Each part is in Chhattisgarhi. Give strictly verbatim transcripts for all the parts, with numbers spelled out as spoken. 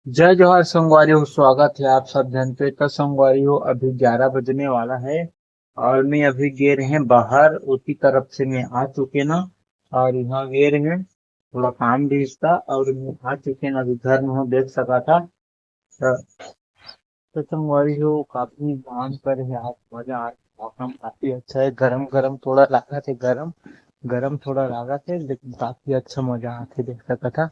जय जोहार संगवारी हो, स्वागत है आप सब झन के। त संगवारी हो, अभी ग्यारह बजने वाला है और मैं अभी गे रहे बाहर, उसी तरफ से मैं आ चुके ना। और यहाँ गे रहे, थोड़ा काम भी इसका, और मैं आ चुके ना, अभी घर में हूँ, देख सका था। त, त संगवारी हो, काफी इंतजाम करे हे आज, मजा आ, मौसम काफी अच्छा है, गरम गरम थोड़ा लागत है, गरम गरम थोड़ा लागत है, लेकिन काफी अच्छा मजा आथे, देख सकत हा।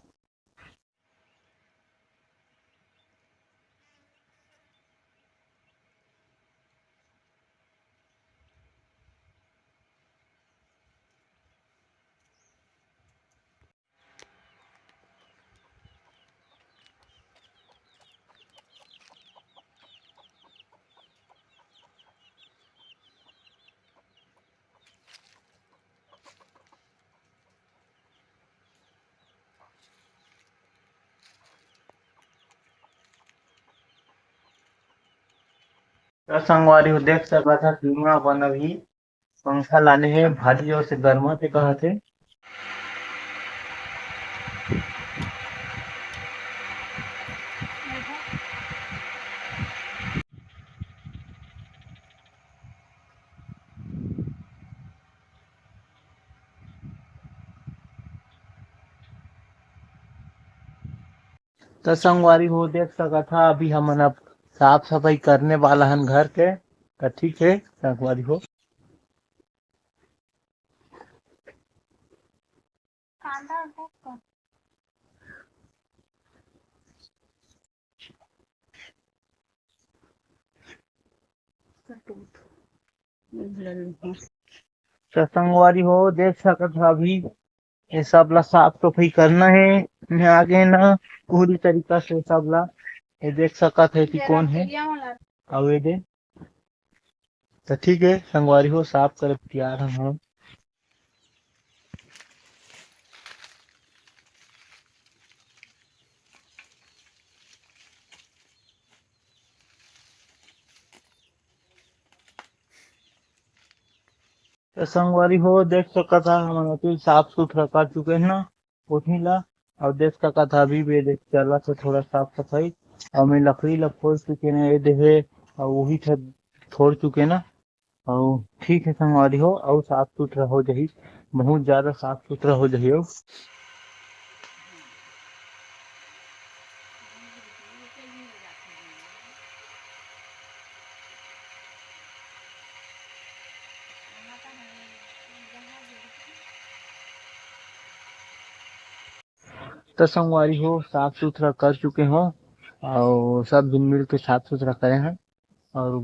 त संगवारी हो, देख सकत हा, टीमा अपन अभी पंखा लाने हे, भारी जोर से गरमाथे कहत हे। त संगवारी हो, देख सकत हा, अभी हमन अब साफ सफाई करने वाला हन घर के। त ठीक है संगवारी हो। त संगवारी हो, देख सकत हा, अभी ये सब ला साफ सफाई करना है। मैं आगे ना पूरी तरीका से सब ला, ये देख सकत है कि कौन है। अउ ये दे, त ठीक है संगवारी हो, साफ करे तैयार हन हम। त संगवारी हो, देख सकत हा, हमन अति साफ सुथरा कर चुके हैं ना कोठी ला। अउ देख सकत हा, अभी भी देख चलत हे थोड़ा साफ सफाई। अउ मैं लकड़ी ला फोड़ चुके ना, ये देहे, अउ वही ठा फोड़ चुके ना। अउ ठीक है संगवारी हो, अउ साफ सुथरा हो जाही, बहुत ज्यादा साफ सुथरा हो जाही। अउ त संगवारी हो, साफ सुथरा कर चुके हो, अउ सब झन मिल के साफ सुथरा करे हैं। अउ